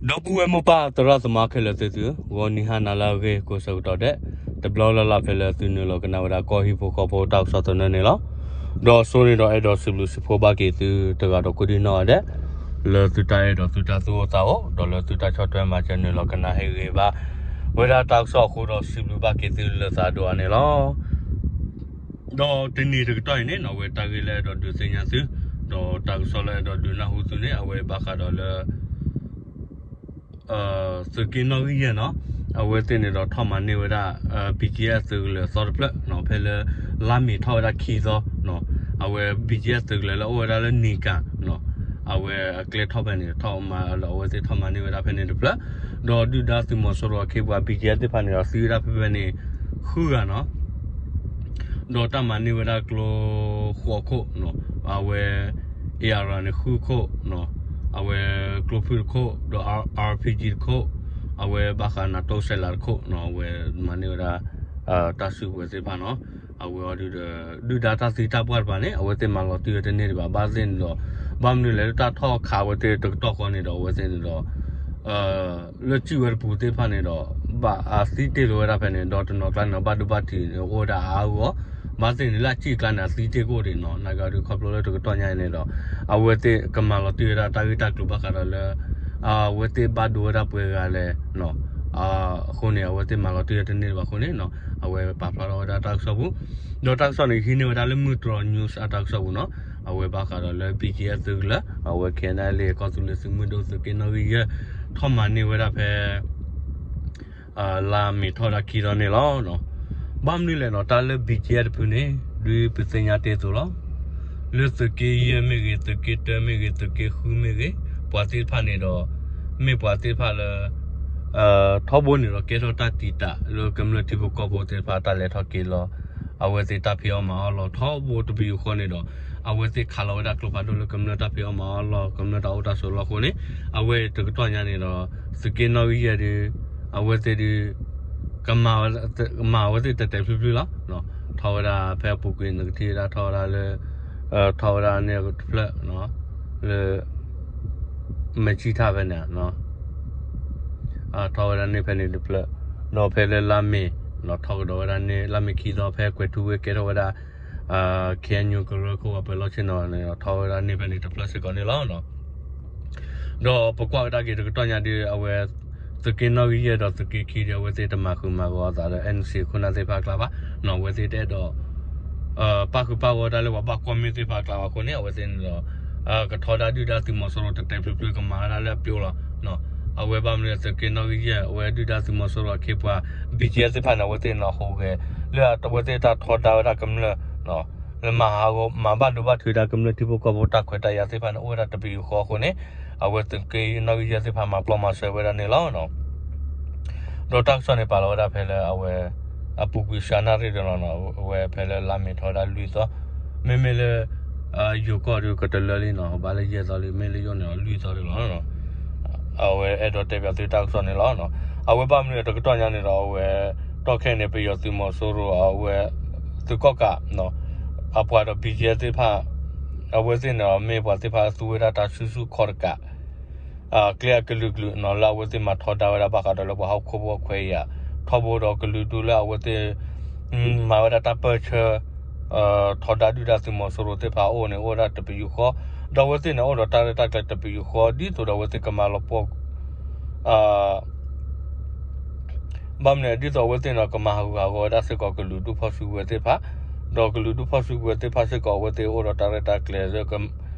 ဒီပုၢ်ဝဲၢ်မိၢ်ပၢ်သရၣ်သမါခဲလၢာ်သ့ၣ်သုဧၢ, ဂီၤနံၤဟါနၤလၢအဂ့ၤကိးဆၢကတီၢ်ဒဲး, တဘျီလၢ်လၢ်ဖဲလၢသုနုာ်လီၤကနၣ်ဝဲဒၣ်ကီၢ်ဟံၣ်ဖိဃီဖိတၢ်ကစီၣ်သနၢၣ်န့ၣ်လီၤ. ဒီးစိန့ၣ်ဒီးအဲၣ်ဒိးစံးဘျုးစံးဖှိၣ်ဘၣ်က့ၤသုတဂၤဒီးကိးဒံနီၢ်ဂၤဒဲး, လၢသုတၢ်အဲၣ်ဒိးသုတၢ်သူၣ်အိၣ်သးအိၣ် ဒီးလၢသုတၢ်ဆီၣ်ထွဲမၤစၢၤနုာ်လီၤကနၣ်ဟ့ၣ်ဂ့ၤဘၣ် ဝဲဒၣ်တၢ်ကစီၣ်အဃိဒီးစံးဘျုးဘၣ်က့ၤသုလၢသးဒိၣ်အါန့ၣ်လီၤ. ဒီးတနံၤတကတီၢ်အံၤန့ၣ် အဝဲတၢ်ဂ့ၢ်လၢအဲၣ်ဒိးဒုးသ့ၣ်ညါသု, ဒီးတၢ်ကစီၣ်လၢအဲၣ်ဒိးဒုးနၢ်ဟူသုန့ၣ် အဝဲဘၣ်ဃးဒီးလၢ သုးက့နီၣ်ဂံၢ်ယဲၢ်နီၤ, အဝဲသ့ၣ်န့ၣ်ဒီးထီၣ်မၤန့ၢ်ဝဲဒၣ် BGF သုးကလၢၤသီတဖျၢၣ်နီၤ, ဖဲလၢ လါမ့ၤထီၣ်ဝဲဒၣ်ခံသီနီၤ, အဝဲ BGF သုးကလၢၤလၢအိၣ်ဝဲဒၣ်လၢနံၤကၤနီၤ, အဝဲအကျဲထီၣ်ဖဲန့ၣ် ထီၣ်မၤဒီးအဝဲသ့ၣ်ထီၣ်မၤန့ၢ်ဝဲဒၣ်ဖဲန့ၣ်တဖျၢၣ်, ဒီးဒုၣ်ဒါသုးမီၤစိရိၤအခ့အပှၤ BGF သ့ၣ်တဖၣ်န့ၣ်ဒီးသံဝဲဒၣ်ဖဲဖဲန့ၣ် ဃုဂၤနီၤ. ဒီးတၢ်မၤန့ၢ်ဝဲဒၣ်ကျိဃိးခိၣ်နီၤ, အဝဲ AR န့ၣ်ဃုခိၣ်နီၤ, အဝဲကျိဖုၣ်တခိၣ်, ဒီး RPG တခိၣ်, အဝဲဘၣ်ဃးနၤတိစဲးလးတခိၣ်နီၤ, အဝဲမၤန့ၢ်ဝဲဒၣ် တၢ်စုကဝဲၤသ့ၣ်တဖၣ်နီၤ, အဝဲအီၤဒုးဒီး ဒုၣ်ဒါတၢ်သံတၢ်ပှၢ်တဖၣ်န့ၣ် အဝဲသ့ၣ်မၤလီၤတံၢ်ဝဲတန့ၢ်ဒံးဘၣ်, ဘၣ်သ့ၣ်န့ၣ်ဒီး ဘၣ်မနုၤလဲၣ်လၢတၢ်ထီၣ်ခးအဝဲသ့ၣ်တကတီၢ်ဃီန့ၣ်ဒီး အဝဲသ့ၣ်န့ၣ်ဒီး လၢစံၣ်ဝဲတပူၤသ့ၣ်တဖၣ်န့ၣ်ဒီး ဘၣ်အသံတ့ၢ်လီၤဝဲဒၣ်ဖဲန့ၣ် ဒီးတနီၤကျါန့ၣ် ဘၣ်ဒိဘၣ်ထံးန့ၣ် အိၣ်ဝဲဒၣ်အါအါဂီၢ်ဂီၢ်, ဘၣ်သ့ၣ်န့ၣ်လၢအစံၣ်ကျါန့ၣ် အသံတ့ၢ်ကအိၣ်ဒံးနီၤ, နာ်က့ဒုးခီဖျိလၢတကတီၢ်ညါအံၤန့ၣ်ဒီး အဝဲသ့ၣ်ကမၤလီၤတံၢ်ဝဲဒၣ်တၢ်ဂ့ၢ်တၢ်ကျိၤဘၣ်ဃးဒီးလၢ အဝဲသ့ၣ်ဘၣ်ဒိဝဲဒၣ်ပှဲၤဂၤလဲၣ်နီၤ, အဃိန့ၣ် အဝဲသ့ၣ်မၤလီၤတံၢ်ဝဲတန့ၢ်ဒံးဘၣ်အဃိန့ၣ်နီၤ, အဝဲပာ်ဖျါထီၣ်ဝဲဒၣ်တၢ်ကစီၣ်ပူၤ, ဒီးတၢ်ကစီၣ်န့ၣ် ဟံးန့ၢ်ဝဲဒၣ်လၢ မုၢ်တြီၤ News အတၢ်ကစီၣ်ပူၤနီၤ, အဝဲဘၣ်ဃးဒီးလၢ BGF သုးကလၢၤ, အဝဲ KNLA ကီၢ်သူလ့ၤသုးမုၢ်ဒိၣ်သုးက့နီၣ်ဂံၢ်ယဲၢ် ထီၣ်မၤန့ၢ်ဝဲဒၣ်ဖဲ လါမ့ၤထီၣ်ဒၣ်ခံသီန့ၣ်လီၤ. ဘၣ်မနုၤလဲၣ်နီၤ, တၢ်လၢ BGF တဖုန့ၣ် ဒ်ပသ့ၣ်ညါတ့ၢ်အသိးလီၤ. လၢသုးက့ယဲၢ်မ့ၢ်ဂ့ၤ, သုးက့တၢမ့ၢ်ဂ့ၤ, သုးက့ဃုမ့ၢ်ဂ့ၤ, ပှၤသ့ၣ်တဖၣ်န့ၣ်ဒီး မ့ၢ်ပှၤသ့ၣ်တဖၣ်လၢ ထီဘိန့ၣ်ဒီးကဲထီၣ်တၢ်တံာ်တာ်လၢကမျၢၢ်ထံဖိကီၢ်ဖိသ့ၣ်တဖၣ်တၢ်လဲၤထီၣ်က့ၤလီၤ, အဝဲသ့ၣ်တၢ်ဖံးအီၣ်မၤအီၣ်လီၤ, ထီဘိတပယူာ်ဃီန့ၣ်ဒီး အဝဲသ့ၣ်ခးလီၤဝဲဒၣ်ကျိဖးဒိၣ်လၢကမျၢၢ်တၢ်ဖံးအီၣ်မၤအီၣ်လီၤ, ကမျၢၢ်တၢ်အိၣ်တၢ်ဆိးလီၢ်အဃိန့ၣ်, အဝဲတကတီၢ်ညါန့ၣ်ဒီး သုးက့နီၣ်ဂံၢ်ယဲၢ်ဒုး အဝဲသ့ၣ်ဒုး ကမၤဝဲသ့ၣ်တဲာ်တဲာ်ဖျုးဖျုးလီၤ. ထီဝဲဒၣ်ဖဲအပူၤကွံာ်နကထံၣ်ဝဲဒၣ်ထီဝဲဒၣ်လၢ ထီဝဲဒၣ်န့ၣ်တဖျၢၣ် လၢ မဲာ်ဆံၣ်ထၣ်ဖဲန့ၣ် ထီဝဲဒၣ်န့ၣ်ဖဲန့ၣ်တဖျၢၣ်, ဒီးဖဲလၢလါမ့ၤ ထီကဒီးဝဲဒၣ်န့ၣ် လါမ့ၤခံသီဖဲကွဲၤထူဝ့ၢ်ကဲထီၣ်ဝဲဒၣ် KNU ကရၢခိၣ်အပၢၤလီၢ်ဆ့ၣ်နီၤန့ၣ်ဒီး ထီဝဲဒၣ်န့ၣ်ဖဲန့ၣ်တဖျၢၣ်စ့ၢ်ကီးန့ၣ်လီၤ. ဒီးပကွၢ်ကဒါက့ၤတကတီၢ်ညါဒုး အဝဲ သုးက့နီၣ်ဂံၢ်ယဲၢ်ဒီးသုးက့ခံဒီး အဝဲသ့ၣ်တမၤဃုာ်မၤဂီၤအသးဒီး NCA ခိၣ်နၢ်သ့ၣ်တဖၣ်အကျါဘၣ်, အဝဲသ့ၣ်တအဲၣ်ဒိး ပၣ်ဃုာ်ပၣ်ဂီၤတၢ်လၢပှၤဘၣ်ကွီၢ်မ့ၢ်သ့ၣ်တဖၣ်အကျါဘၣ်အဃိန့ၣ် အဝဲသ့ၣ်န့ၣ်ဒီး ကထီဒါဒုၣ်ဒါသုးမီၤစိရိၤတဲာ်တဲာ်ဖျုးဖျုး ကမၤဝဲဒၣ်လၢအပျိလီၤ. အဝဲဘၣ်မနုၤသုးက့နီၣ်ဂံၢ်ယဲၢ် အဝဲဒုၣ်ဒါသုးမီၤစိရိၤအခ့အပှၤ BGF သ့ၣ်တဖၣ်န့ၣ် အဝဲသ့ၣ်န့ၣ်ဟူးဂဲၤ လၢအဝဲသ့ၣ်တၢ်ထီဒါဝဲဒၣ်ကမျၢၢ် လၢမၤဟးဂီၤ မၤဘၣ်ဒိဘၣ်ထံးဝဲဒၣ်ကမျၢၢ်ထံဖိကီၢ်ဖိတၢ်ခွဲးတၢ်ယာ်သ့ၣ်တဖၣ်န့ၣ် အိၣ်ဝဲဒၣ်တပယူာ်ဃီအဃိန့ၣ် အဝဲသုးက့နီၣ်ဂံၢ်ယဲၢ်သ့ၣ်တဖၣ်မၤပျီမၤစၢၤဝဲဒၣ်န့ၣ်လီၤ. ဒီးတၢ်ကစီၣ်န့ၣ်ပာ်လီၤဝဲဒၣ်ဖဲလၢအဝဲ အပူၤကွံာ်စှၤနၣ်ရံၣ်ဒီးလီၤနီၤ, အဝဲဖဲလၢလါမ့ၤထီဒါလွံၢ်သီ, မ့မ့ၢ်လၢ ယိၤကီၢ်ဒုးကတလၢလံနီၤ, ဘၣ်လၢယဲၢ်သီလံ, မ့ၢ်လၢယိၤန့ၣ်လွံၢ်သီဒၣ်လီၤ. အဝဲအဲၣ်ဒိးတဲပၠးသုတၢ်ကစီၣ်န့ၣ်လီၤ. အဝဲဘၣ်မနုၤတကတီၢ်ညါန့ၣ်ဒီး အဝဲ တီၢ်ခဲအံၤန့ၣ် ပယီၤသုးမီၤစိရိၤ အဝဲ သုးကီၣ်ကး အပှၤဒီး BGF သ့ၣ်တဖၣ် အဝဲသ့ၣ်န့ၣ်ဒီး မ့ၢ်ပှၤသ့ၣ်တဖၣ်သူဝဲဒၣ်တၢ်စုဆူၣ်ခီၣ်တကး ကျဲအကလုာ်ကလုာ်နီၤ လၢအဝဲသ့ၣ်မၤထီဒါဝဲဒၣ်ဘၣ်ဃးဒီးလၢပှၤဟီၣ်ခိၣ်ဖိခွဲးယာ် ထီဘိဒီးကလုာ်ဒူၣ်လၢအဝဲသ့ၣ် မၤဝဲဒၣ်တၢ်ပၢၢ်ဆၢ ထီဒါဒုၣ်ဒါသုးမီၤစိရိၤသ့ၣ်တဖၣ်အအိၣ်န့ၣ် အိၣ်ဝဲဒၣ်တပယူာ်ဃီ, ဒီးအဝဲသ့ၣ်န့ၣ် အိၣ်ဒီးတၢ်ရဲၣ်တၢ်ကျဲၤတပယူာ်ဃီ ဒ်သိးဒီးအဝဲသ့ၣ်ကမၤလီၤပှီၢ် ဘၣ်မနုၤဒ်သိးအဝဲသ့ၣ်န့ၣ် ကမၤဟးဂူာ်ဟးဂီၤဝဲဒၣ်စ့ၢ်ကီးကလုာ်ဒူၣ်ဖီၣ်စုကဝဲၤသ့ၣ်တဖၣ်, ဒီးကလုာ်ဒူၣ်ဖီၣ်စုကဝဲၤသ့ၣ်တဖၣ်စ့ၢ်ကီး အဝဲသ့ၣ်အိၣ်ဒီးတၢ်ရဲၣ်တၢ်ကျဲၤ လၢ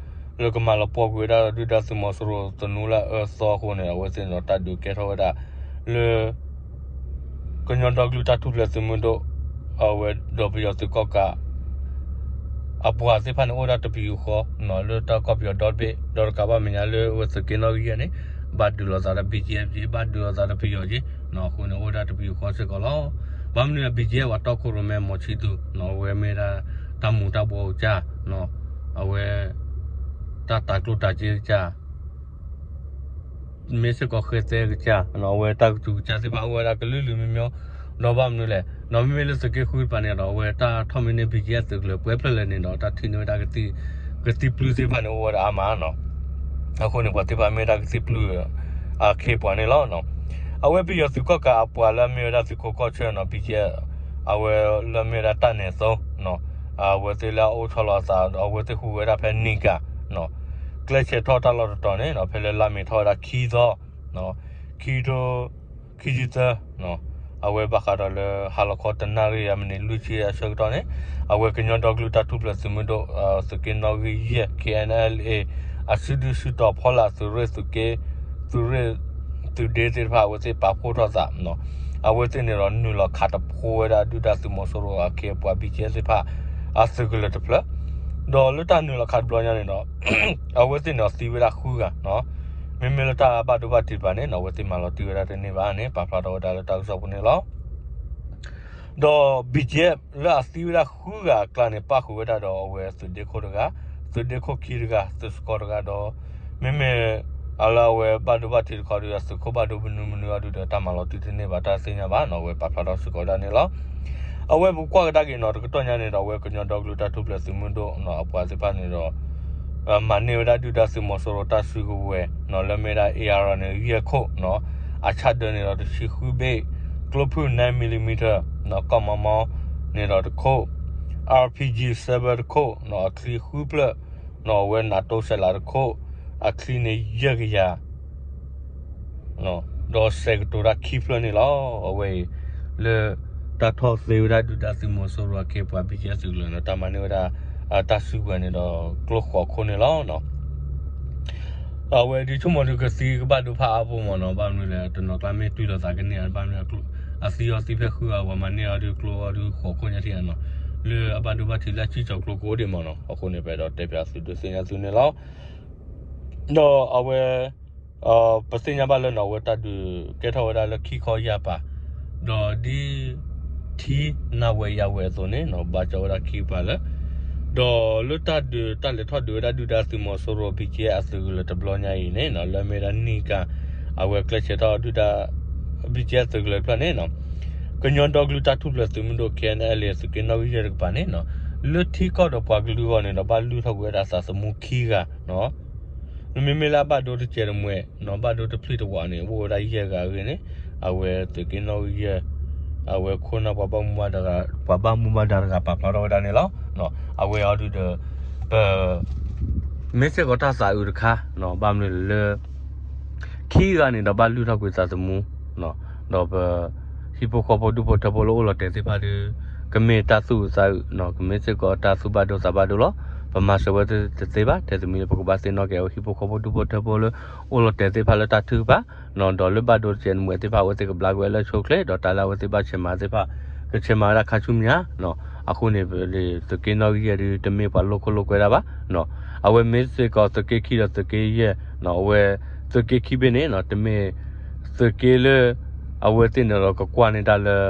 ကမၤလီၤပှီၢ်ကွံာ်ဝဲဒၣ်ဒုၣ်ဒါသုးမီၤစိရိၤသနူလၢအအၢသီအဃိန့ၣ် အဝဲသ့ၣ်န့ၣ်ဒီးတၢ်ဒုးကဲထီၣ်ဝဲဒၣ်လၢ ကညီဒီကလုာ်တၢ်ထူၣ်ဖျဲးသုးမုၢ်ဒိၣ် အဝဲဒီးပယီၤသုးကီၣ်ကး အပှၤသ့ၣ်တဖၣ်န့ၣ် အိၣ်ဝဲဒၣ်တပယူာ်ဃီ လၢတၢ်ကီၢ်ပယီၤဒီတဘ့ၣ် ဒီးတကးဘၣ်မဲာ်ညါလၢအဝဲသုးက့နီၣ်ဂံၢ်ယဲၢ်န့ၣ် ဘၣ်ဒုးလိာ်သးဒီး BGF က့ ဘၣ်ဒုးလိာ်သးဒီးပယီၤက့ အဃိန့ၣ် အိၣ်ဝဲဒၣ်တပယူာ်ဃီစ့ၢ်ကီးလီၤ. ဘၣ်မနုၤ BGF ပှၤတီခိၣ်ရိၣ်မဲ မီၤဆံသူး အဝဲမ့ၢ်ဒၣ်တၢ်မူၤတၢ်ဘှီးကစၢ် အဝဲ တၢ်တၤကျိၣ်တၤစ့ကစၢ် မ့ၢ်စ့ၢ်ကီးဃဲသဲကစၢ် အဝဲတၢ်ကစူၤကစၢ်သ့ၣ်တဖၣ်အိၣ်ဝဲဒၣ်ကလုာ်လုာ်မံၤမံၤ ဒီးဘၣ်မနုၤလဲၣ် ဒီးမ့မ့ၢ်လၢသုးက့ဃုတဖၣ်န့ၣ်ဒီး အဝဲတၢ်ထီၣ်မံန့ၢ် BGF သုးကလၢၤပှဲၤဖျၢၣ်လဲၣ်န့ၣ်ဒီး တၢ်ထံၣ်န့ၢ်ဝဲဒၣ် ကသံၣ်ပျုၢ်သ့ၣ်တဖၣ်န့ၣ် အိၣ်ဝဲဒၣ်အါမးနီၤ. အဃိန့ၣ် ပှၤသ့ၣ်တဖၣ်မ့ၢ်ဒၣ်ကသံၣ်ပျုၢ် အခ့အပှၤန့ၣ်လီၤ. အဝဲပယီၤသုးကီၣ်ကးအပှၤလၢအမ့ၢ်ဝဲဒၣ်သုးခိးကီၢ်ဆၢနီၤ ဘံၣ်ကၠဲ အဝဲလၢအမ့ၢ်ဝဲဒၣ်တၢ်နဲၣ်သိ အဝဲသ့ၣ်လၢအအိၣ်ဆီလီၤအသး အဝဲသ့ၣ်ဟူးဝဲဒၣ်ဖဲနံၤကၤ ကျဲဆဲးထီၣ်တၢ်လီၢ်တတီၤန့ၣ် ဖဲလၢလါမ့ၤထီၣ်ဝဲဒၣ်ခံသီ ခံထိ ခံဆံသၢ အဝဲဘၣ်ဃးဒီးလၢ ဟါလီၤခီတနၣ်ရံၣ်အမံးနံးလွံၢ်ဆံအဆၢကတီၢ်န့ၣ် အဝဲကညီဒီကလုာ်တၢ်ထူၣ်ဖျဲးသုးမုၢ်ဒိၣ် သုးက့နီၣ်ဂံၢ်ယဲၢ် K N L A အစုဒုၣ်စုတီၤဖီလာ်သုးရ့ၣ်သုးက့ သုးရ့ၣ်သုးဒ့သ့ၣ်တဖၣ် အဝဲသ့ၣ်ပာ်ဖှိၣ်ထီၣ်သး အဝဲသ့ၣ်န့ၣ်ဒီးနုာ်လီၤခးတဖိဝဲဒၣ်ဒုၣ်ဒါသုးမီၤစိရိၤအခ့အပှၤ ဘံၣ်ကၠဲသ့ၣ်တဖၣ် အသုးကလၢၤတဖျၢၣ် ဒီးလၢတၢ်နုာ်လီၤခးတဘျီညါန့ၣ်ဒီး အဝဲသ့ၣ်န့ၣ်ဒီးသံဝဲဒၣ်ဃုဂၤ မ့မ့ၢ်လၢတၢ်ဘၣ်ဒိဘၣ်ထံးတဖၣ်န့ၣ် အဝဲသ့ၣ်မၤလီၤတံၢ်ဝဲဒၣ်တန့ၢ်ဘၣ်န့ၣ် ပာ်ဖျါထီၣ်ဝဲဒၣ်လၢတၢ်ကစီၣ်ပူၤန့ၣ်လီၤ. ဒီး ဘံၣ်ကၠဲ လၢအသံဝဲဒၣ်ဃုဂၤအကျါန့ၣ် ပၣ်ဃုာ်ဝဲဒၣ်ဒီးအဝဲသုးဒ့ခိၣ်တဂၤ, သုးဒ့ခိၣ်ခံတဂၤ, သုးစကီတဂၤဒီး မ့မ့ၢ် အလၢအဝဲဘၣ်ဒိဘၣ်ထံးတခီဒီး သုးခိၣ်ဘၣ်ဒိမနုၤမနုၤအီၤဒုဒီး တၢ်မၤလီၤတံၢ်တန့ၢ်ဘၣ် တၢ်သ့ၣ်ညါဘၣ်နီၤ အဝဲပာ်ဖျါထီၣ်စ့ၢ်ကီးဝဲဒၣ်န့ၣ်လီၤ. အဝဲပကွၢ်ကဒါက့ၤနီၤ တကတီၢ်ညါန့ၣ်ဒီး အဝဲကညီဒီကလုာ်တၢ်ထူၣ်ဖျဲးသုးမုၢ်ဒိၣ်နီၤ အပှၤသ့ၣ်တဖၣ်န့ၣ်ဒီး မၤန့ၢ်ဝဲဒၣ်ဒုၣ်ဒါသုးမီၤစိရိၤတၢ်စုကဝဲၤနီၤ လၢမ့ၢ်ဒၣ် A R န့ၣ် ယဲၢ်ခိၣ်နီၤ အဆၣ်ဒၢန့ၣ်ဒီးတဆံဃုဘ့ၣ်, ကျိဖုၣ် nine millimeter နီၤ ကီၢ်မီမီန့ၣ်ဒီးတခိၣ်, R P G seven တခိၣ်နီၤ အချံဃုဖျၢၣ်နီၤ အဝဲနးတိစဲးလးတခိၣ်, အချံန့ၣ်ယဲၢ်ကယၤ ဒီးစဲးကတိၤတၢ်ခံဖျၢၣ်န့ၣ်လီၤ. အဝဲအံၤ လၢ တၢ်ထီၣ်သ့ဝဲဒၣ်ဒုၣ်ဒါသုးမီၤစိရိၤအခ့အပှၤ ဘံၣ်ကၠဲသုးကလၢၤနီၤ တၢ်မၤန့ၢ်ဝဲဒၣ် တၢ်စုကဝဲၤန့ၣ်ဒီး ကျိဃိးခိၣ်န့ၣ်လီၤ. အဝဲဒုးဆိကမိၣ်ဒုးကသံကဘၣ်ဒိဖးအါဖိမ့ၢ်နီၤ ဘၣ်မနုၤလဲၣ် တနီၤကျါမ့ၢ်တုၤလီၤသးကန့ၢ် ဘၣ်မနုၤ အသံအီၤသံဖဲဃုဂၤ ပှၤမၤန့ၢ်အီၤဒုးကျိအီၤဒုးဃိးခိၣ်ညါထံၣ်နီၤ လၢအဘၣ်ဒိဘၣ်ထံးလၢအစံၣ်ကၠီၤကျိကအိၣ်ဒံးမ့ၢ်နီၤ အဃိန့ၣ် ပအဲၣ်ဒိးတဲပၠးသုဒုးသ့ၣ်ညါသုန့ၣ်လီၤ. ဒီးအဝဲ ပသ့ၣ်ညါဘၣ်လၢနီၤ အဝဲတၢ်ဒုးကဲထီၣ်ဝဲဒၣ်လၢခံခီယၢ်ပၤ, ဒီးဒ်ထံနၢ်ဝဲယၤဝဲအသိးန့ၣ်နီၤ ဘၣ်ကၠီဝဲဒၣ်ခံကပၤလၢ ဒီးလၢတၢ်ဒုးတၢ်လဲၤထီၣ်ဒုးဝဲဒၣ်ဒုၣ်ဒါသုးမီၤစိရိၤ ဘံၣ်ကၠဲအသုးကလၢၤတဘျီညါအံၤန့ၣ်နီၤ လၢအမ့ၢ်ဒၣ်နံၣ်ကၤ အဝဲကျဲဆဲးထီၣ်ဒုၣ်ဒါ ဘံၣ်ကၠဲအသုးကလၢၤတဖျၢၣ်န့ၣ်နီၤ ကညီဒီကလုာ်တၢ်ထူၣ်ဖျဲးသုးမုၢ်ဒိၣ် K N L A သုးက့နီၣ်ဂံၢ်ယဲၢ်တကပၤန့ၣ်နီၤ လၢထံကီၢ်ဒီးပှၤကလုာ်အဂီၢ်န့ၣ်ဒီး ဘၣ်လုၢ်ထီၣ်ကွံာ်ဝဲဒၣ်သးသမူခံဂၤနီၤ မ့မ့ၢ်လၢအဘၣ်ဒိတစဲးတမှဲးနီၤ ဘၣ်ဒိတဖျံၣ်တဝးန့ၣ် အိၣ်ဝဲဒၣ်ယဲၢ်ဂၤအဂ့ၢ်န့ၣ် အဝဲသုးက့နီၣ်ဂံၢ်ယဲၢ် အဝဲခိၣ်နၢ်ပှၤဘၣ်မူဘၣ်ဒါတဂၤ ပှၤဘၣ်မူဘၣ်ဒါတဂၤပာ်ဖျါထီၣ်ဝဲဒၣ်န့ၣ်လီၤ. အဝဲအီၤဒုးဒီး ပ မ့ၢ်စ့ၢ်ကီးတၢ်သးအုးတခါနီၤ ဘၣ်မနုၤလဲၣ်လၢ ခံဂၤန့ၣ်ဒီးဘၣ်လုၢ်ထီၣ်ကွံာ်သးသမူ ဒီးပ ဟံၣ်ဖိဃီဖိဒူၣ်ဖိထၢဖိလၢအိၣ်လီၤတဲာ်သ့ၣ်တဖၣ်ဒီး ကမ့ၢ်တၢ်သူၣ်အုးသးအုးနီၤ ကမ့ၢ်စ့ၢ်ကီးတၢ်သူၣ်ဘၣ်ဒိသးဘၣ်ဒိလီၤ. ပမၤစၢၤဝဲတသ့ဘၣ် ထဲတမံၤလၢပကဘၣ်သ့ၣ်နီၣ်က့ၤ အဝဲဟံၣ်ဖိဃီဖိဒူၣ်ဖိထၢဖိလၢအိၣ်လီၤတဲာ်သ့ၣ်တဖၣ်လၢတၢ်ထုကဖၣ် ဒီးလၢဘၣ်ဒိတစဲးတမှဲးသ့ၣ်တဖၣ် အဝဲသ့ၣ်ကဘျါကွံာ်ဝဲလၢဆိချ့ ဒီးတၢ်လၢအဝဲသ့ၣ်ဘၣ်ဆဲးမၤသ့ၣ်တဖၣ် ကဆဲးမၤဝဲဒၣ်ခါဆူညါနီၤ. အဃိန့ၣ် သုးက့နီၣ်ဂံၢ်ယဲၢ်ဒုး တမ့ၢ်ပှၤလိာ်ခိၣ်လိာ်ကွဲဒၣ်ဘၣ်နီၤ. အဝဲမ့ၢ်စ့ၢ်ကီးသုးက့ခံဒီးသုးက့ယဲၢ်နီၤ အဝဲ သုးက့ခံဘ့ၣ်န့ၣ်နီၤ တမ့ၢ် သုးက့လၢ အဝဲသ့ၣ်န့ၣ်ဒီးကကွၢ်န့ၢ်တၢ်လၢ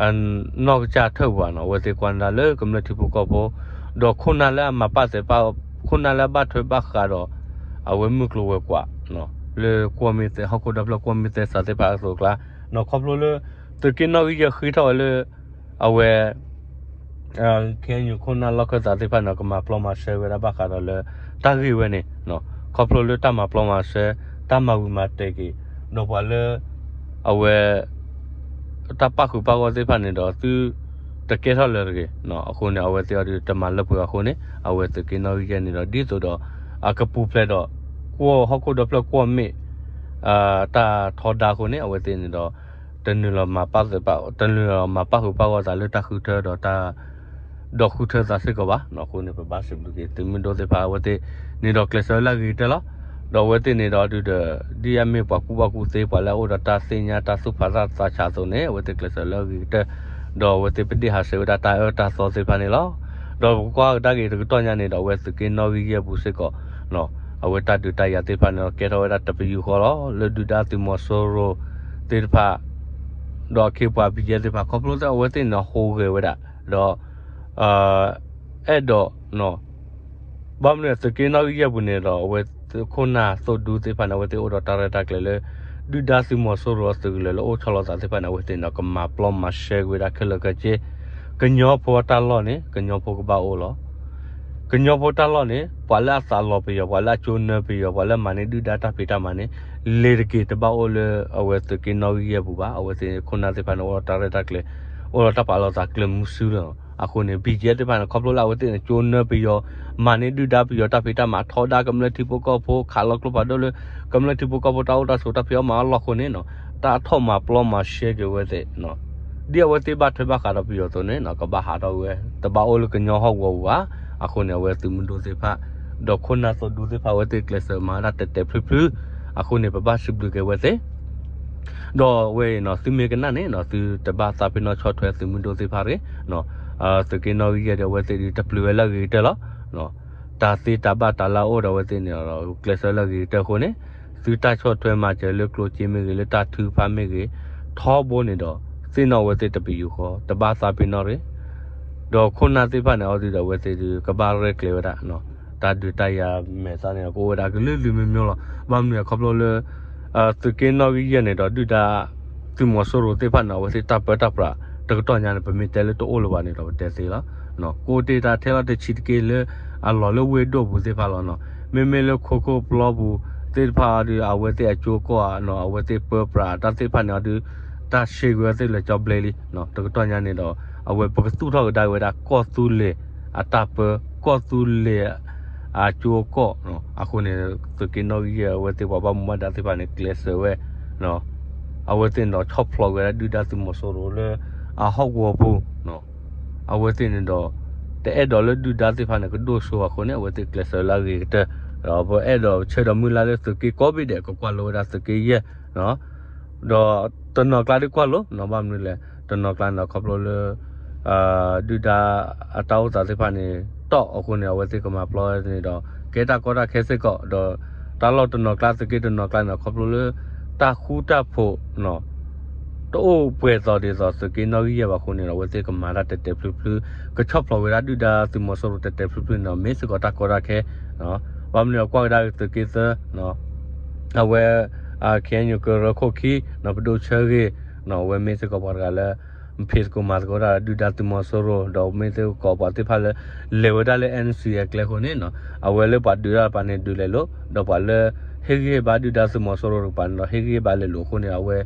အနီၢ်ကစၢ်ထၢၣ်ပူၤဘၣ်နီၤ အဝဲသ့ၣ်ကွၢ်န့ၢ်တၢ်လၢကမျၢၢ်ထံဖိကီၢ်ဖိ ဒီးခိၣ်နၢ်လၢအမၤပာ်သ့ၣ်တဖၣ် ခိၣ်နၢ်လၢအဘၣ်ထွဲဘၣ်ဃးဒီး အဝဲမုၢ်ကျိၤဝဲၤကွာ်နီၤ လၢကွီၢ်မ့ၢ်သဲ ဟီၣ်ခိၣ်ဒီဖျၢၣ်ကွီၢ်မ့ၢ်သဲစးသ့ၣ်တဖၣ်အသိးအကျါနီၤ ခီဖျိလၢ သုးက့နီၣ်ဂံၢ်ယဲၢ်ဃ့ထီၣ်ဝဲလၢ အဝဲ ခဲအံၤ ခိၣ်နၢ်လီၢ်ခၢၣ်သးသ့ၣ်တဖၣ်န့ၣ် ကမၤပျီမၤရှဲဝဲဒၣ်ဘၣ်ဃးဒီးလၢ တၢ်ဂ့ၢ်ဝဲန့ၣ် ခီဖျိလၢတၢ်မၤပျီမၤရှဲ တၢ်မၤဝံၤမၤတဲာ်က့ၤ ဒီးပှၤလၢ အဝဲ တၢ်ပၣ်ဃုာ်ပၣ်ဂီၢ်သ့ၣ်တဖၣ်န့ၣ်ဒီး သုတကဲထီၣ်လၢၤတဂ့ၤ အဃိန့ၣ် အဝဲသ့ၣ်အီၤဒုးတမၤလၢပှဲၤအဃိန့ၣ် အဝဲသုးက့နီၣ်ဂံၢ်ယဲၢ်န့ၣ်ဒီး ဒ်သိးဒီး အကပူၤဖျဲးဒီး ကွီၢ်ဟီၣ်ခိၣ်ဒီဖျၢၣ်ကွီၢ်မ့ၢ် တၢ်ထီဒါအဃိန့ၣ် အဝဲသ့ၣ်န့ၣ်ဒီး တနုာ်လီၤမၤပာ်သ့ၣ်တဖၣ် တနုာ်လီၤမၤပာ်ဃုာ်ပၣ်ဂီၢ်သးလၢတၢ်ဃုထၢဒီးတၢ် ဒီးဃုထၢသးစ့ၢ်ကီးဘၣ်နီၤ. အဃိန့ၣ် ပဘၣ်စံးဘျုးက့ၤသုးမုၢ်ဒိၣ်သ့ၣ်တဖၣ် အဝဲသ့ၣ်န့ၣ်ဒီးကျဲးစၢးလၢအဂ့ၤကတၢၢ်လီၤ. ဒီးအဝဲသ့ၣ်န့ၣ်ဒီးဒုးဒီး ဒ်အမ့ၢ်ပှၤကူၣ်ဘၣ်ကူၣ်သ့ ပှၤလၢအအိၣ်ဒီးတၢ်သ့ၣ်ညါတၢ်သူၣ်ဖးသးသးဆးအသိးန့ၣ် အဝဲသ့ၣ်ကျဲးစၢးလၢအဂ့ၤကတၢၢ် ဒီးအဝဲသ့ၣ်ပဒ့ၣ်ဟးဆှဲးဝဲဒၣ်တၢ်အၢတၢ်သီသ့ၣ်တဖၣ်န့ၣ်လီၤ. ဒီးပကွၢ်ကဒါက့ၤတကတီၢ်ညါန့ၣ်ဒီး အဝဲသုးက့နီၣ်ဂံၢ်ယဲၢ်ပူၤစ့ၢ်ကီး အဝဲတၢ်ဒုးတၢ်ယၤသ့ၣ်တဖၣ်န့ၣ်ဒီးကဲထီၣ်ဝဲဒၣ်တပယူာ်ဃီလီၤ. လၢဒုၣ်ဒါသုးမီၤစိရိၤသ့ၣ်တဖၣ် ဒီးအခ့အပှၤဘံၣ်ကၠဲသ့ၣ်တဖၣ် ခီဖျိလၢအဝဲသ့ၣ်န့ၣ်ဟူးဂဲၤဝဲဒၣ် ဒီး အဲၣ်ဒိး ဘၣ်မနုၤသုးက့နီၣ်ဂံၢ်ယဲၢ်ပူၤန့ၣ်ဒီး အဝဲခိၣ်နၢ်သိၣ်ဒူသ့ၣ်တဖၣ်န့ၣ် အဝဲသ့ၣ်အိၣ်ဒီးတၢ်ရဲၣ်တၢ်ကျဲၤလၢ ဒုၣ်ဒါသုးမီၤစိရိၤအသုးကလၢၤလၢအိၣ်ဆီလီၤသးသ့ၣ်တဖၣ်န့ၣ် အဝဲသ့ၣ်န့ၣ်ကမၤပျီမၤရှဲကွံာ်ဝဲဒၣ်ခဲလၢာ်ခဲဆ့ ကညီဖိအတၢ်လီၢ်န့ၣ် ကညီဖိကဘၣ်အိၣ်လီၤ. ကညီဖိတၢ်လီၢ်န့ၣ် ပှၤလၢအသးလီၤပယီၤ ပှၤလၢအကၠိနၢပယီၤ ပှၤလၢအမၤန့ၢ်ဒုၣ်ဒါတၢ်ဖံးတၢ်မၤန့ၣ် လ့ၤတက့ၤ တဘၣ်အိၣ်လၢအဝဲသုးက့နီၣ်ဂံၢ်ယဲၢ်ပူၤဘၣ်. အဝဲသ့ၣ်ခိၣ်နၢ်သ့ၣ်တဖၣ်န့ၣ် အိၣ်ဒီးတၢ်ရဲၣ်တၢ်ကျဲၤ အိၣ်ဒီးတၢ်ပာ်လီၤသးကျဲၤမုဆူလီၤ. အဃိန့ၣ် ဘံၣ်ကၠဲသ့ၣ်တဖၣ်န့ၣ် ခီဖျိလၢအဝဲသ့ၣ်န့ၣ် ကၠိနၢပယီၤ မၤန့ၢ်ဒုၣ်ဒါပယီၤတၢ်ဖံးတၢ်မၤ ထီဒါကမျၢၢ်ထံဖိကီၢ်ဖိ ခးလီၤကျိဖးဒိၣ်လၢ ကမျၢၢ်ထံဖိကီၢ်ဖိတၢ်အိၣ်တၢ်ဆိးတၢ်ဖံးအီၣ်မၤအီၣ်လီၢ်အဃိန့ၣ် တၢ်ထီၣ်မၤပျီမၤရှဲက့ၤဝဲသ့ၣ် ဒ်အဝဲသ့ၣ်ဘၣ်ထွဲဘၣ်ဃးဒီးပယီၤအသိးန့ၣ် ကဘၣ်ဟးထီၣ်ဝဲ တဘၣ်အိၣ်လၢကညီဟီၣ်ကဝီၤပူၤဘၣ်. အဃိန့ၣ် အဝဲသုးမုၢ်ဒိၣ်သ့ၣ်တဖၣ် ဒီးခိၣ်နၢ်သိၣ်ဒူသ့ၣ်တဖၣ် အဝဲသ့ၣ်ကျဲးစၢးမၤဒၣ်တဲာ်တဲာ်ဖျုဖျု အဃိန့ၣ် ပဘၣ်စံးဘျုးက့ၤဝဲသ့ၣ် ဒီးဝဲအံၤန့ၣ် သုမ့ၢ်ကနၣ်န့ၣ် သုတဘၣ်သးပ့ၤနီၣ်ဆီၣ်ထွဲသုးမုၢ်ဒိၣ်သ့ၣ်တဖၣ်တဂ့ၤ. သုးက့နီၣ်ဂံၢ်ယဲၢ်ဒီး အဝဲသ့ၣ်ဒုးတပျုာ်ဝဲလၢအဂ့ၤကတၢၢ်လီၤ. တၢ်သ့တၢ်ဘၣ်တၢ်လၢအအိၣ်ဒီးအဝဲသ့ၣ်န့ၣ် ကျဲးစၢးလၢအဂ့ၤကတၢၢ်အဃိန့ၣ် သုတၢ်ဆီၣ်ထွဲမၤစၢၤလၢကျိၣ်စ့မ့ၢ်ဂ့ၤ လၢတၢ်ထုကဖၣ်မ့ၢ်ဂ့ၤ ထီဘိန့ၣ်ဒီး သ့ၣ်နီၣ်အဝဲသ့ၣ်တပယူာ်ဃီ တဘၣ်သးပ့ၤနီၣ်တဂ့ၤ. ဒီးခိၣ်နၢ်သ့ၣ်တဖၣ်န့ၣ် အီၤဒုးဒီး အဝဲသ့ၣ်ဒုးကဘၣ်ရဲၣ်ကျဲၤဝဲဒၣ် တၢ်ဒုးတၢ်ယၤမဲာ်သၣ်န့ၣ် ကအိၣ်ဝဲဒၣ်ကလုာ်လုာ်မံၤမံၤလီၤ. ဘၣ်မနုၤလဲၣ် ခီဖျိလၢ သုးက့နီၣ်ဂံၢ်ယဲၢ်န့ၣ်ဒီး ဒုၣ်ဒါသုးမီၤစိရိၤသ့ၣ်တဖၣ်န့ၣ် အဝဲသ့ၣ်တၢ်ပၢတၢ်ပြး တကတီၢ်ညါန့ၣ် ပမ့ၢ်တဲလၢတအိၣ်လၢၤဘၣ်န့ၣ်ဒီး ပတဲသ့လီၤ. ကအိၣ်တ့ၢ်တၢ်ထဲလီၤတဆံးတက့ၢ်လၢ အလီၢ်လၢဝ့ၢ်ဒိၣ်ပူၤသ့ၣ်တဖၣ်လီၤ. မ့မ့ၢ်လၢခိခိၣ်ပျီပူၤသ့ၣ်တဖၣ်အီၤဒုး အဝဲသ့ၣ်အကၠိကီၢ် အဝဲသ့ၣ်ပၢပြးတၢ်သ့ၣ်တဖၣ်န့ၣ်အီၤဒုး တၢ်ရှဲကွံာ်ဝဲသ့ၣ်လၢကၠီဘျဲလံ. တကတီၢ်ညါန့ၣ်ဒီး အဝဲပကသူၣ်ထီၣ်ကဒါက့ၤဝဲဒၣ်ကီၢ်သူလ့ၤအတၢ်ပၢ ကီၢ်သူလ့ၤအကၠိကီၢ် အဃိန့ၣ် သုးက့နီၣ်ဂံၢ်ယဲၢ်အဝဲသ့ၣ်ပှၤဘၣ်မူဘၣ်ဒါသ့ၣ်တဖၣ်န့ၣ် ကျဲးစၢးဝဲ အဝဲသ့ၣ်န့ၣ်ဒီး ဆီၣ်ဖျိးက့ၤဝဲဒၣ်ဒုၣ်ဒါသုးမီၤစိရိၤလၢအဟီၣ်ကဝီၤပူၤ အဝဲသ့ၣ်န့ၣ်ဒီး တအဲၣ်ဒိးလၢဒုၣ်ဒါသ့ၣ်တဖၣ်န့ၣ် ကဒိၣ်စိအဃိန့ၣ် အဝဲသ့ၣ်ကျဲးစၢးလၢအဂ့ၤကတၢၢ် ဒီးပအဲၣ်ဒိးဆၢဒီးမုၢ်လၢ်လၢသုးက့ကိးဘ့ၣ်ဒဲး ကကွၢ်လိဝဲဒၣ်သုးက့ယဲၢ် ဒီးတနီၤကျါဒုးကွၢ်လိ ဘၣ်မနုၤလဲၣ် တနီၤကျါန့ၣ်ဒီး ခီဖျိလၢ ဒုၣ်ဒါအတၢ်အိၣ်သးသ့ၣ်တဖၣ်န့ၣ် တီၢ်အဃိန့ၣ် အဝဲသ့ၣ်ကမၤပျီန့ၣ်ဒီး ကဲတၢ်ကီတၢ်ခဲစ့ၢ်ကီး ဒီးတၢ်လီၢ်တနီၤကျါ သုးက့တနီၤကျါန့ၣ်ဒီး ခီဖျိလၢ တၢ်ဃူတၢ်ဖိး တအိၣ်ပှဲၤသိးဒ်သိးသုးက့နီၣ်ဂံၢ်ယဲၢ်ဘၣ်အဃိန့ၣ်ဒီး အဝဲသ့ၣ်ကမၤတၢ်တဲာ်တဲာ်ဖျုဖျု ကဆီၣ်ဖျိးဝဲဒၣ်ဒုၣ်ဒါသုးမီၤစိရိၤတဲာ်တဲာ်ဖျုဖျုန့ၣ်ဒီး မ့ၢ်စ့ၢ်ကီးတၢ်ကီတၢ်ခဲ ဘၣ်မနုၤအကွၢ်ကဒါက့ၤသုးက့သၢ အဝဲ KNU ကရၢခိၣ်ခံ ပဒိၣ်ဆၢဂ့ၤ အဝဲမ့ၢ်စ့ၢ်ကီးပှၤတဂၤလၢ ဖံးသကိးမၤသကိးတၢ်ဒုၣ်ဒါသုးမီၤစိရိၤ ဒီးမ့ၢ်စ့ၢ်ကီးပှၤသ့ၣ်တဖၣ်လၢ လဲၤဝဲဒၣ်လၢ NCA အကျဲအဃိန့ၣ် အဝဲလၢပှၤဒုးတၢ်တကပၤန့ၣ် ဒုးလဲၤလိာ် ဒီးပှၤလၢ ဟ့ၣ်ဂံၢ်ဟ့ၣ်ဘါဒုၣ်ဒါသုးမီၤစိရိၤတကပၤန့ၣ်ဒီး ဟ့ၣ်ဂံၢ်ဟ့ၣ်ဘါလဲၤလိာ်အဃိန့ၣ် အဝဲ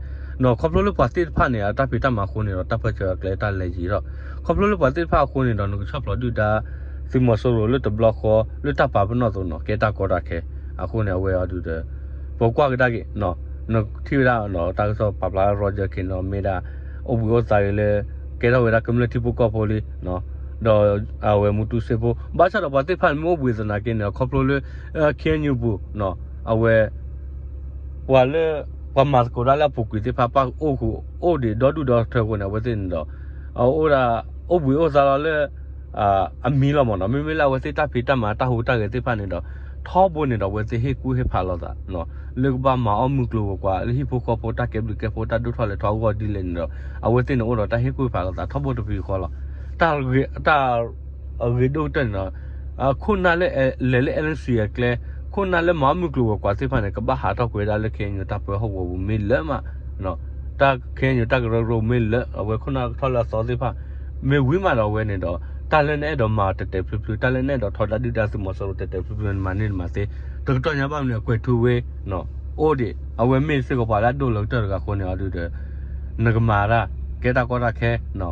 ခီဖျိလၢပှၤသ့ၣ်တဖၣ်န့ၣ် အတၢ်ဖံးတၢ်မၤအဃိန့ၣ်ဒီး တၢ်ပၢဆှၢအကျဲတၢ်လဲၤယံၤထီၣ် ခီဖျိလၢပှၤသ့ၣ်တဖၣ်အဃိန့ၣ်ဒီး နကဆီၣ်ဖျိးဒုၣ်ဒါ သုးမီၤစိရိၤလၢတဘျီဃီ လၢတၢ်ပာ်ပနီၣ်အသိးန့ၣ် ကဲတၢ်ကီတၢ်ခဲ အဃိန့ၣ် အဝဲအီၤဒုးဒီး ပကွၢ်ကဒါက့ၤ နထံၣ်ဝဲဒၣ် တၢ်ကစီၣ်ပာ်ဖျါ Roger Khin န့ၣ် မ့ၢ်ဒၣ် အိၣ်ဘှံးအိၣ်သါဂ့ၤလၢ ကဲထီၣ်ဝဲဒၣ်ကမျၢၢ်ထံဖိကီၢ်ဖိလံ ဒီးအဝဲမူတူစ့ဖိ ဘၣ်ဆၣ်ဒီးပှၤသ့ၣ်တဖၣ်မ့ၢ်အိၣ်ဘှံးသနာ်က့န့ၣ် ခီဖျိလၢ KNU ပူၤ အဝဲ ပှၤလၢ ပှၤမၤသကိးတၢ်လၢအပူၤကွံာ်သ့ၣ်တဖၣ် ဘၣ်အိၣ်ဃုာ်အိၣ်ဒံးဒီဒူၣ်ဒီထၢအဃိန့ၣ် အဝဲသ့ၣ်န့ၣ်ဒီး အအိၣ်ဒၣ် အိၣ်ဘှံးအိၣ်သါလီၤလၢ အမံၤလီၤမ့ၢ်နီၤ မ့မ့ၢ်လၢအဝဲသ့ၣ်တၢ်ဖံးတၢ်မၤတၢ်ဟူးတၢ်ဂဲၤသ့ၣ်တဖၣ်န့ၣ်ဒီး ထီဘိန့ၣ်ဒီး အဝဲသ့ၣ်ဟ့ၣ်ကူၣ်ဟ့ၣ်ဖးလိာ်သး လၢကဘၣ်မၤအီၣ်မုၢ်ကျိၤဝဲၤကွာ် လၢဟံၣ်ဖိဃီဖိတၢ်ကဲဘျုးကဲဖှိၣ်တၢ်ဒိၣ်ထီၣ်လဲၤထီၣ်အဂီၢ်ဒ်လဲၣ်န့ၣ်ဒီး အဝဲသ့ၣ်န့ၣ်အိၣ်ဒီးတၢ်ဟ့ၣ်ကူၣ်ဟ့ၣ်ဖးလိာ်သး ထီဘိတပယူာ်ဃီလီၤ. တၢ် တၢ် အဂ့ၤဒိၣ်ကတၢၢ်န့ၣ်ဒီး ခိၣ်နၢ်လၢလဲၤလၢ NCA အကျဲ ခိၣ်နၢ်လၢမၤအီၣ်မုၢ်ကျိၤဝဲၤကွာ်သ့ၣ်တဖၣ်န့ၣ် ကဘၣ်ဟးထီၣ်ကွံာ်ဝဲဒၣ်လၢ KNU တၢ်ပၢဟီၣ်ကဝီၤပူၤမ့ၢ်လၢမး တၢ် KNU တၢ်ကရၢကရိမ့ၢ်လၢ အဝဲခိၣ်နၢ်ကထီၣ်လၢအသီသ့ၣ်တဖၣ် မ့ၢ်ဝံၤမးဒီးအဝဲန့ၣ်ဒီး တၢ်လၢနအဲၣ်ဒိးမၤတဲာ်တဲာ်ဖျုဖျု တၢ်လၢနအဲၣ်ဒိးထီဒါဒုၣ်ဒါသုးမီၤစိရိၤတဲာ်တဲာ်ဖျုဖျု နမၤန့ၢ်နမၤသ့ တကတီၢ်ညါဘၣ်မနုၤအကွဲးထူဝ့ အိၣ်ဒံး အဝဲမ့ၢ်စ့ၢ်ကီးပှၤလၢအဒိၣ်လၢကတၢၢ်တဂၤအဃိန့ၣ် အီၤဒုးဒီး နကမၤတၢ် ကဲတၢ်ကီတၢ်ခဲ ဒီ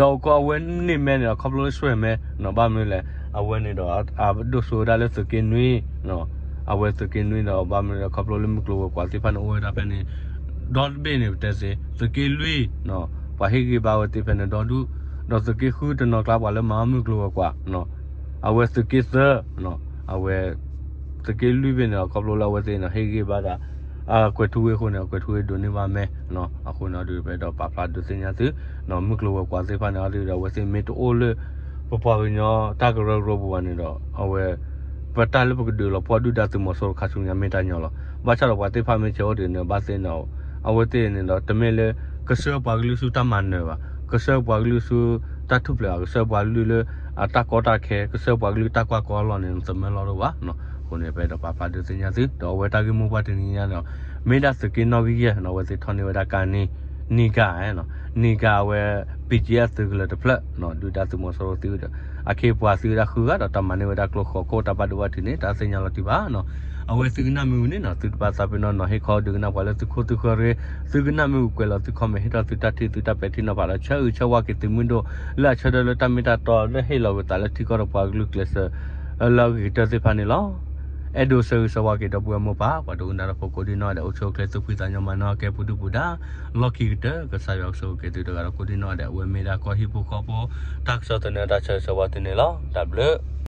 းကီၢ်အဝဲန့ၢ်မဲန့ၣ်ဒီး ခီဖျိလၢစွဲၣ်မဲ ဘၣ်မနုၤလဲၣ် အဝဲန့ၣ်ဒီး အဒိၣ်စိဝဲဒၣ်လၢသုးက့နွံ အဝဲသုးက့နွံဒီး ဘၣ်မနုၤလဲၣ် ခီဖျိလၢမုၢ်ကျိၤဝဲၤကွာ်သ့ၣ်တဖၣ်န့ၣ် အိၣ်ဝဲဒၣ်ဖဲန့ၣ် ဒီတဘ့ၣ်န့ၣ် ပတဲသ့ သုးက့လွံၢ် ပှၤဟ့ၣ်ဂံၢ်ဘါဝဲသ့ၣ်ဖဲန့ၣ်ဒီဒူၣ် ဒီးသုးက့ဃုတနီၤကျါပှၤလၢမၤအီၣ်မုၢ်ကျိၤဝဲၤကွာ် အဝဲသုးက့သၢ အဝဲ သုးက့လွံၢ်ဖဲန့ၣ်ဒီး ခီဖျိလၢအဝဲသ့ၣ်န့ၣ် ဟ့ၣ်ဂံၢ်ဘါဒီး ကွဲးထူဝ့အဃိန့ၣ် ကွဲးထူဝ့ဒိးန့ၢ်ဘၣ်မဲ အဃိန့ၣ် အီၤဒုးဒီး ပအဲၣ်ဒိးပာ်ဖျါဒုးသ့ၣ်ညါသု မုၢ်ကျိၤဝဲၤကွာ်သ့ၣ်တဖၣ်န့ၣ် အီၤဒုးဒီး အဝဲသ့ၣ်မ့ၢ်တအိၣ်လၢ ပပှၤကညီတၢ်ကရၢကရိပူၤဘၣ်န့ၣ်ဒီး အဝဲ ပတၢ်လၢပကဒုးလီၤပှီၢ်ဒုၣ်ဒါသုးမီၤစိရိၤခါဆူညါမ့ၢ်တၢ်ညီလီၤ. ဘၣ်ဆၣ်ဒီးပှၤသ့ၣ်တဖၣ်မ့ၢ်ဆဲးအိၣ်ဒံးန့ၣ် ဘၣ်သ့ၣ်န့ၣ် အဝဲသ့ၣ်န့ၣ်ဒီး တမ့ၢ်လၢ ကဆှၢပှၤကလုာ်ဆူတၢ်မၤနၢၤဘၣ်, ကဆှၢပှၤကလုာ်ဆူတၢ်ထူၣ်ဖျဲးဘၣ်, ကဆှၢပှၤကလုာ်လၢ အတၢ်ကီတၢ်ခဲ, ကဆှၢပှၤကလုာ်တၢ်ကွၢ်ကီအလီၢ်န့ၣ် သမၢလီၤဒိၣ်ဘၣ်. အဃိန့ၣ် ပအဲၣ်ဒိးပာ်ဖျါဒုးသ့ၣ်ညါသု ဒီးအဝဲတၢ်ဂ့ၢ်မိၢ်ပှၢ်တနံၤညါန့ၣ် မ့ၢ်ဒၣ်သုးက့နီၣ်ဂံၢ်ယဲၢ်န့ၣ် အဝဲသ့ၣ်ထီၣ်န့ၢ်ဝဲဒၣ်ကါန့ၣ် နံၤကၤ, နံၤကၤအဝဲ BGF သုးကလၢၤတဖျၢၣ် ဒုၣ်ဒါသုးမီၤစိရိၤသံဝဲဒီး အခ့အပှၤသံဝဲဒၣ်ဃုဂၤဒီး တၢ်မၤန့ၢ်ဝဲဒၣ်ကျိဃိးခိၣ် တၢ်ဘၣ်ဒိဘၣ်ထံးန့ၣ် တၢ်သ့ၣ်ညါလီၤတံၢ်ဘၣ်နီၤ. အဝဲသုကနၣ်မ့ၢ်ဝံၤန့ၣ်နီၤ သုတဘၣ်သးပ့ၤနီၣ်နီၤ ဟ့ၣ်ခီဒုးကနၣ်ပှၤလၢသုခိၣ်သုဃၢၤရ့ သုကနၣ်မ့ၢ်ဝံၤကွဲးလီၤသု comment ဟ့ၣ်ထီၣ်သုတၢ်ထံၣ်သုတၢ်ပဲာ်ထံနီၤဖးလၢ ဆၢဂ့ၤဆၢဝါက့ၤသုးမုၢ်ဒိၣ် လၢအဆၢထၢၣ်လၢတၢ်မ့ၢ်တၢ်တီလၢဟ့ၣ်လီၤကွံာ်သးလၢထံကီၢ်ဒီးပှၤကလုာ်ကျဲးစၢး လၢအဂ့ၤကတၢၢ်သ့ၣ်တဖၣ်န့ၣ်လီၤ. အဲၣ်ဒိးဆၢဂ့ၤဆၢဝါက့ၤဒီပုၢ်ဝဲၢ်မိၢ်ပၢ် ပှၤဒိကနၣ်တၢ်ဖိကိးဒံနီၢ်ဒဲး အိၣ်ဆူၣ်အိၣ်ချ့သူၣ်ဖှံသးညီမၤနၢၤကဲပူၤဒုၣ်ပူၤဒါ လီၢ်ခံကတၢၢ် ကစၢ်ယွၤကဆိၣ်ဂ့ၤက့ၤသုတဂၤဒီးကိးဒံနီၢ်ဒဲး အဝဲမ့ၢ်ဒၣ်ကီၢ်ဟံၣ်ဖိဃီဖိ တၢ်ကစီၣ်သန့တၢ်ဆၢဂ့ၤဆၢဝါသုန့ၣ်လီၤ. တၢ်ဘျုး